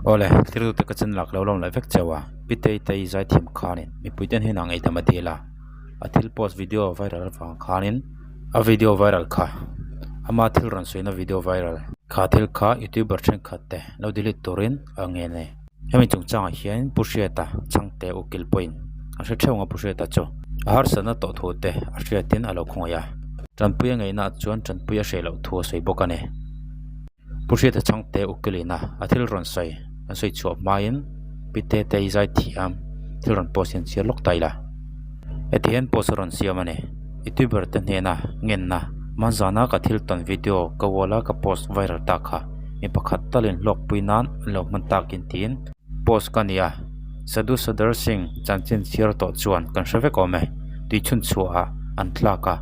Awle, thilrute ka chen lak lo lawm leh vek cheu a, Pi Teitei zaithiam khanin mipuiten hian a ngaihdam a dil a, a thil post video viral avang khanin a video viral kha ama thil rawn sawina video viral kha thil kha youtuber thenkhat te lo delete turin a ngen e. Hemi chungchangah hian Pu Hriata chhangte ukil pawhin a hre theuh ang a Pu Hriata chu a harsatna tawh thu te a hriatin a lo khawngaih a, tanpui a ngaihnaah chuan tanpui a hreh loh thu a sawi bawk a ni. Pu Hriata chhangte ukilina a thil rawn sawi an sawi chhuah hmain Pi Tetei zai thiam thil rawn post hian chhiar lawk ta ila. Heti hian post a rawn siam a ni. Youtuber te hnena ngenna hmanzana ka thil tawn video ka wall a ka post viral ta kha mi pakhat talin hlawkpui nan an lo hman takin tiin post ka ni a. Sadhu Sadar Singh chanchin chhiar tawh chuan kan hre vek awm e. Tui chhun chhuahah an tlak a,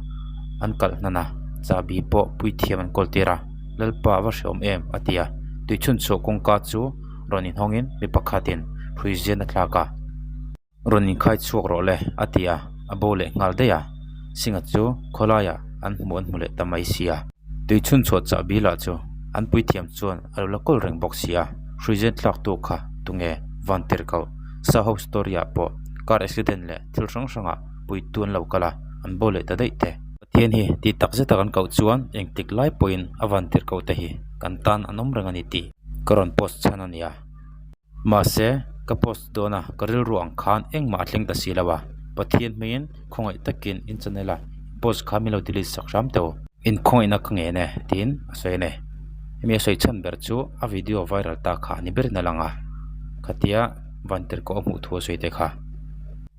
an kalh hnan a, chahbi pawh puithiam an kawl tir a. Lalpa a va hreawm em? a ti a. Tuichhun chhuah kawngka chu rawn inhawngin mi pakhatin hruizian a thlak a. Rawn inkhai chhuak rawh le, a ti a, a bo leh nghal daih a. Singa chu khawlaiah an hmu an hmu leh ta mai si a. Tuichhun chhuah chah bilah chu an puithiam chuan a lo la kawl reng bawk si a. Hruizian thlaktu kha tunge Vantirhkoh sa ho story-ah pawh car accident leh thil hrang hrangah puitu an lo kal a, an bo leh ta daih te. Pathian hi tih tak zeta kan koh chuan engtik lai pawhin a van tirhkoh te hi kan tan an awm reng a ni tih ka rawn post chhan a ni a. Mahse, ka post dawn a, ka rilru ang khan engmah a thleng ta si lo a, Pathian hmingin khawngaih takin in channel a post kha min lo delete sak hram teh u. Inkhawngaihna ka ngen e tiin a sawi a ni. Hemi a sawi chhan ber chu a video viral ta kha a ni berin a lang a, khatia van tirhkoh a hmuh thu a sawi te kha.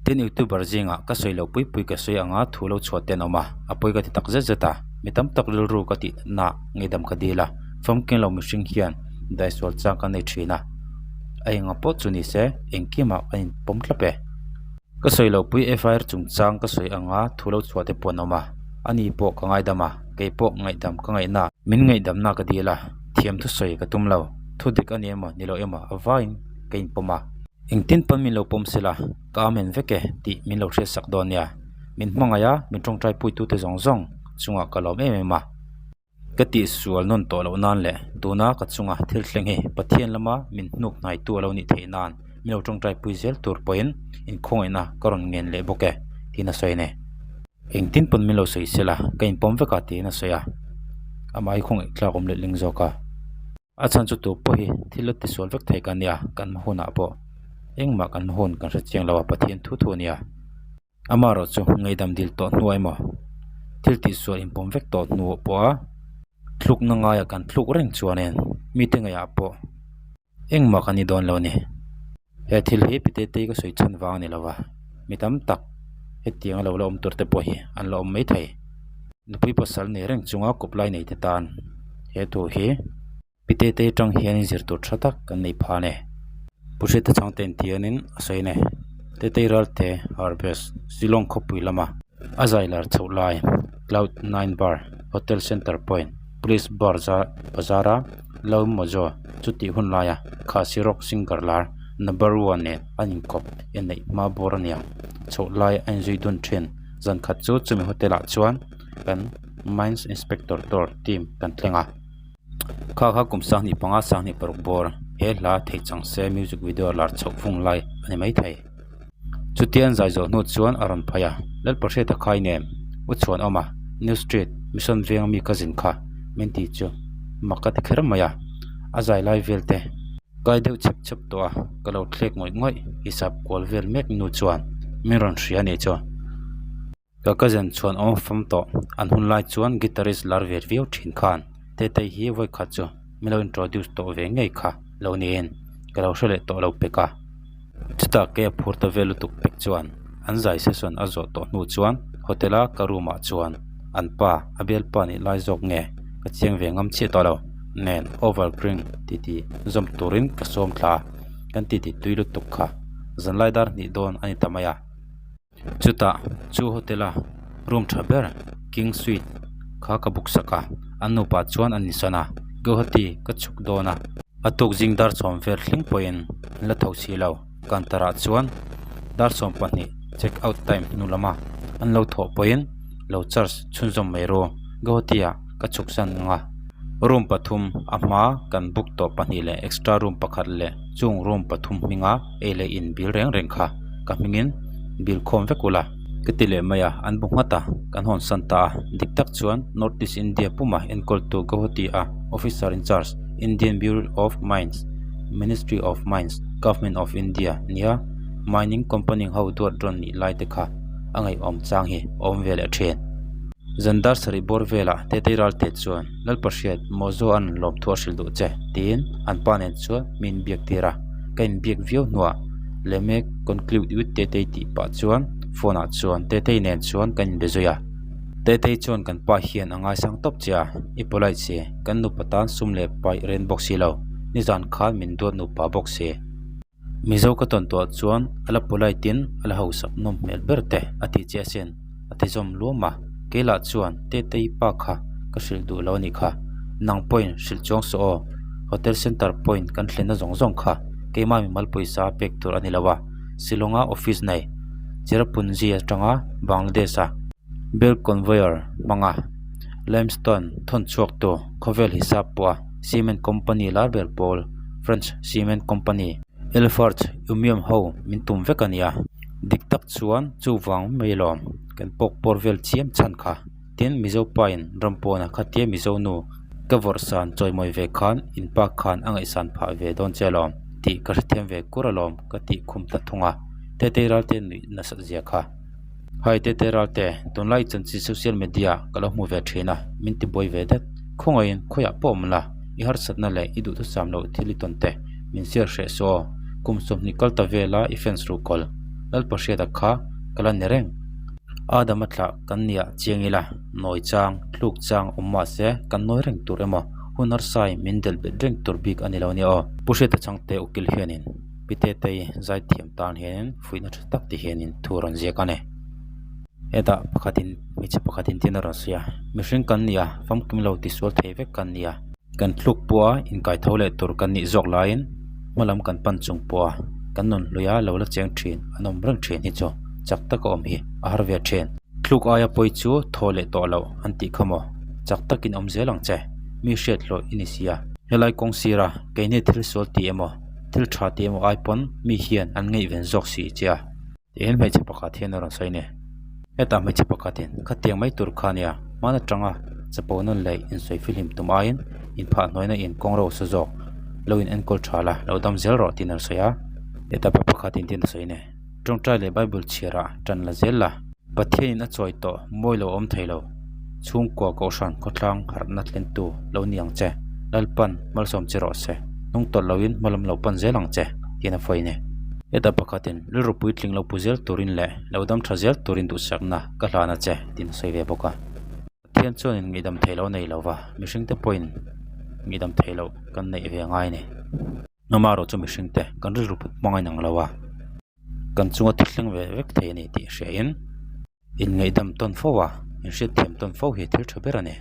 Tin youtuber zingah ka sawi loh pui pui ka sawi anga thu lo chhuah te an awm a, a pawi ka ti tak zet zet a, mi tam tak rilru ka tih natna ngeihdam ka dil a, famkeng lo mihring hian daisual chang kan nei thin a, a enga pawh chu ni se engkimah kan inpawm thlap e. Ka sawi loh pui FIR chungchang ka sawi anga thu lo chhuah te pawh an awm a, ani pawh ka ngaidam a, kei pawh ngaihdam ka ngaihna min ngaihdamna ka dil a, thiam thusawi ka tum lo, thu dik a ni emaw ni lo emaw a vaiin ka inpawm a. Engtin pawn min lo pawm sela, ka amen vek e tih min lo hriat sak dawn nia. Min hmangaih a, min tawngtai puitute zawng zawng chungah ka lawm em em a. Ka tihsual nawn tawh loh nan leh tuna ka chunga thil thleng hi Pathian lama min hnuk hnaitu a lo nih theih nan min lo tawngtai pui zel tur pawhin inkhawngaihna ka rawn ngen leh bawk e tiin a sawi a ni. Engtin pawn min lo sawi sela, ka inpawm vek a tiin a sawi a. Amah hi khawngaih tlak awm letling zawk a. A chhan chu tu pawh hi thil a tisual vek thei ka nia kan hma hunah pawh engmah kan hma hun kan hre chiang lo a Pathian thu thu a nia. Amaherawh chu ngaihdam dil tawh hnuah emaw thil tihsual inpawm vek tawh hnuah pawha thlukna ngaia kan thluk reng chuanin mite ngaihah pawh engmah kan ni dawn lo a ni. He thil hi Pitetei ka sawi chhan vang a ni lo va, mi tam tak hetiang a lo la awm tur te pawh hi an la awm mai thei. Nupui pasal nei reng chunga kawp lai nei te tan he thu hi Pitetei atang hianin zir tur tha tak kan nei pha a ni. Pu Hriata changte in tianin a sawi a ni. Tetei Ralte Harvest Shillong khawpui lama a zai lar chhoh lai Cloud Nine Bar Hotel Centre Point Police Bar Bazar a Lo Mojo chu tih hun laia Khasi Rock Singer lar Number One nen an inkawp en neih hma bawr a niang. Chhoh lai a inzui dun thin. Zan khat chu chumi hotel ah chuan kan Mines Inspector Tour team kan thleng a. Kha kha kum 25 26 bawr he hla theih chang se music video lar chhoh fung lai a ni maithei. Chutia an zai zawh hnu chuan a rawn phai a, Lalpahriata khai nem u chhuan awm a, New Street Mission veng ami ka zin kha min ti chu mak ka ti kher mai a, a zai lai vel te kai deuh chhep chhep tawh a, ka lo thlek ngawih ngawih hisap kual vel mek nu chuan min rawn hria a nih chu. Ka cousin chhuan awm fam tawh, an hun lai chuan guitarist lar ve viau thin khan Tetei hi vawi khat chu min lo introduce tawh ve ngei kha lo niin ka lo hre leh tawh lo pek a. Chutah kei a phur ta vel lutuk pek chuan an zai session a zawh tawh hnu chuan hotel a ka room ah chuan an pa a bialpa nih lai zawk nge ka chiang ve ngam chiah tawh lo nen over drink titi zawm turin ka sawm thla a kan titi tui lutuk kha zanlai dar hnih dawn a ni ta mai a. Chutah chu hotel a room tha ber king suite kha ka book sak a an nupa chuan an insawn a Guwahati ka chhuk dawn a a tuk zing dar chhawm vel thleng pawhin an la tho si lo counter ah chuan dar 12 check out time hnu lama an lo thawh pawhin lo charge chhunzawm mai ru Guwahati ah ka chhuk san ang a. Room pathum a hma kan book tawh pahnih leh extra room pakhat leh chung room pathum hminga ei leh in bil reng reng kha ka hmingin bil khawm vek ula. Ka ti leh mai a, an bu nghat a, kan hawn san ta a. Dik tak chuan North East India puma enkawltu Guwahati a Officer in Charge, Indian Bureau of Mines, Ministry of Mines, Government of India nia mining company ho duat rawn nih lai te kha a ngaihawm chang hi a awm ve leh thin. Zan dar sarih bawr velah Tetei Ralte chuan Lalpahriat Mozo an lawmthu a hrilh duh che tiin an pa nen chuan mi inbiak tir a, ka inbiak viau hnuah Lemme conclude with Tetei tih pah chuan phone ah chuan Tetei nen chuan kan inbe zui a. Tetei chuan kan pa hian a ngaisang tawp che a, i polite si, kan nupa tan sum leh paih ren bawk si lo, nizan khan min duat nupa bawk si. Mizo ka tawn tuah chuan a la polite in a la hausak nawm hmel ber te a ti che asin a ti zawm luam a, kei lah chuan Tetei pa kha ka hrilh duh lo a nih kha, nang pawhin hrilh chuang suh aw, hotel center point kan thlenna zawng zawng kha keimah mimal pawisa pek tur a ni lo a, Shillong a office nei Cherrapunji atanga Bangladesh a belt conveyor hmanga limestone thawn chhuak tu khawvel hisap pawh a cement company lar ber pawl French cement company Lafarge Umiam ho min tum vek a nia dik tak chuan chuvang mai lawm kan pawk pawr vel chiam chhan kha tin Mizo pa in ram pawn a khatia Mizo nu ka vawrh san chawimawi ve khan in pa khan a ngaihsan phah ve dawn che alawm tih ka hrethiam ve kur alawm ka tih khum ta thung a Tetei Ralte nuih nasat zia kha. Hai Tete Ralte, tunlai chanchin social media ka lo hmu ve thin a, min ti buai ve det. Khawngaihin khawiah pawh awm la, i harsatna leh i duhthusam loh thil i tawn te min share hreh suh aw. Kum 20 kal ta vela i fans ruhkawl Lalpahriata kha ka la ni reng. Adam a thlah kan nia chiang ila, nawi chang, tluk chang awm mah se kan nawi reng tur emaw, hun harsai min delh bet reng tur bik a ni lo nia aw. Pu Hriata Changte ukil hianin. Pi Tetei zaithiam tan hianin fuihna tha tak ti hianin thu a rawn ziak a ni. Hetah pakhatin hmeichhe pakhatin tin a rawn sawi a, mihring kan ni a, famkim lo tisual thei vek kan ni a. Kan thluk pawha inkai tho leh tur kan nih zawk laiin hma lam kan pan chung pawha kan nun hluia lo la cheng thin an awm reng thin hi chu chak taka awm hi a har ve thin. Thluk aia pawi chu thaw leh tawh loh an tih kha maw? Chak takin awm zel ang che, mi hriat hlawh i ni sia. Helai kawng sira keini thil sual ti emaw? Thil tha tih emaw ai pawn mi hian an ngaihven zawk si che a. Tiin hmeichhe pakhat hian a rawn sawi ni. Hetah hmeichhe pakhatin khatiang mai tur kha nia hman atanga chapo nawn leh insawi fihlim tum aiin inphah hnuaina in kawng ro sa zawk lo in enkawl tha la lo dam zel rawh tiin a rawn sawi a. Hetah pa pakhatin tiin a sawi ni. Tawngtai leh Bible chhiarah tan la zel la. Pathianin a chawi tawh mawi lo awm thei lo. Chhungkua Kohhran khawtlang harhna thlentu lo ni ang che. Lalpan malsawm che rawh se. Hnung tawlh loin hmalam lo pan zel ang che, tiin a fawi ni. Heta pakhatin rilru puitling lo pu zel turin leh lo dam tha zel turin duhsakna ka hlan a che, tiin a sawi ve bawk a. Pathian chuanin ngaihdam thei lo nei lova, mihringte pawhin ngaihdam thei loh kan neih ve ngai a ni. Amaherawhchu chu mihringte kan rilru put hmang a inang lo a, kan chunga thil thleng ve vek thei a ni tih hriain inngaihdam tawn fo a, inhriatthiam tawn fo hi thil tha ber a ni.